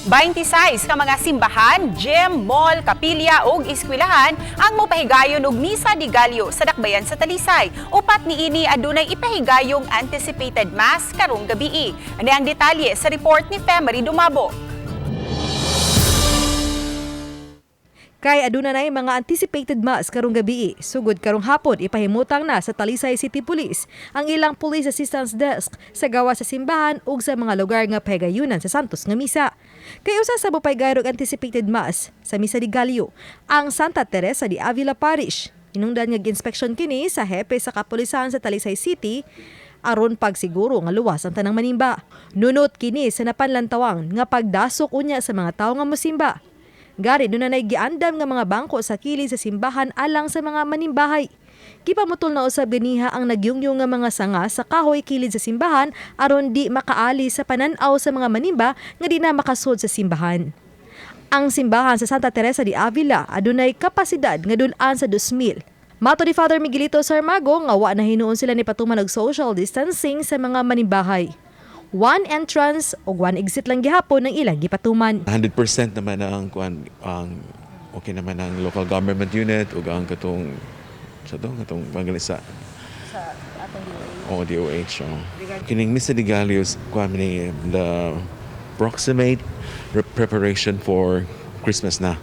26 ka mga simbahan, gym, mall, kapilya ug eskwelahan ang mopahigayon og Misa de Gallo sa dakbayan sa Talisay. Upat niini adunay ipahigayong anticipated mass karong gabii. Ani ang detalye sa report ni Femery Dumabo. Kay aduna nay mga anticipated mass karong gabii. Sugod karong hapon, ipahimutang na sa Talisay City Police ang ilang Police Assistance Desk sa gawas sa simbahan ug sa mga lugar nga pahigayunan sa Santos nga misa. Kay usa sa mopahigayon og anticipated mass sa Misa de Gallo, ang Santa Teresa de Avila Parish. Hinungdan nga gi-inspeksyon kini sa hepe sa kapulisan sa Talisay City aron pagsiguro nga luwas ang tanang manimba. Nunot kini sa napanlantawang nga pagdasok unya sa mga tawo nga mosimba. Gari duna nay giandam nga mga bangko sa kilid sa simbahan alang sa mga manimbahay. Gipamutol na usab ganiha ang nagyungyong nga mga sanga sa kahoy kilid sa simbahan aron di makaali sa panan-aw sa mga manimba nga di na makasud sa simbahan. Ang simbahan sa Santa Teresa de Avila adunay kapasidad nga dul-an sa 2,000. Mato ni Father Miguelito Sarmago nga wa na hinuon sila nipatuman og social distancing sa mga manimbahay. One entrance ug one exit lang gihapon ang ilang gipatuman. 100% naman ang kuan, ang okay naman ang local government unit ug ang katong sa to katong pangalan sa atong DOH. Oh, DOH. Oh. Kining Misa de Gallo kuan ni the proximate preparation for Christmas na.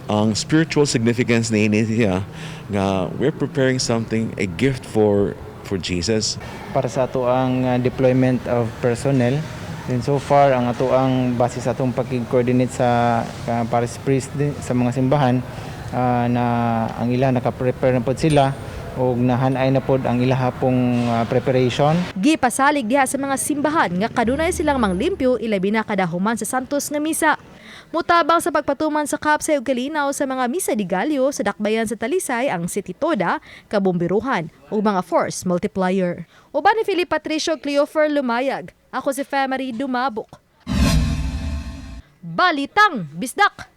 Ang spiritual significance ni niya nga we're preparing something, a gift for Jesus. Para sa ato ang deployment of personnel. Then so far, ang ato ang base sa atong pag-coordinate sa parish priest sa mga simbahan na ang ila naka-prepare na pod sila ug nahanay na pod ang ilaha pong preparation. Gipasalig diha sa mga simbahan nga kadunay silang manglimpyo, ilabi na kada human sa Santos nga misa. Mutabang sa pagpatuman sa kapsay ug kalinaw sa mga Misa de Gallo sa dakbayan sa Talisay ang City Toda, kabomberuhan ug mga force multiplier. Uban ni Philip Patricio Cleofer Lumayag. Ako si Femery Dumabok. Balitang Bisdak!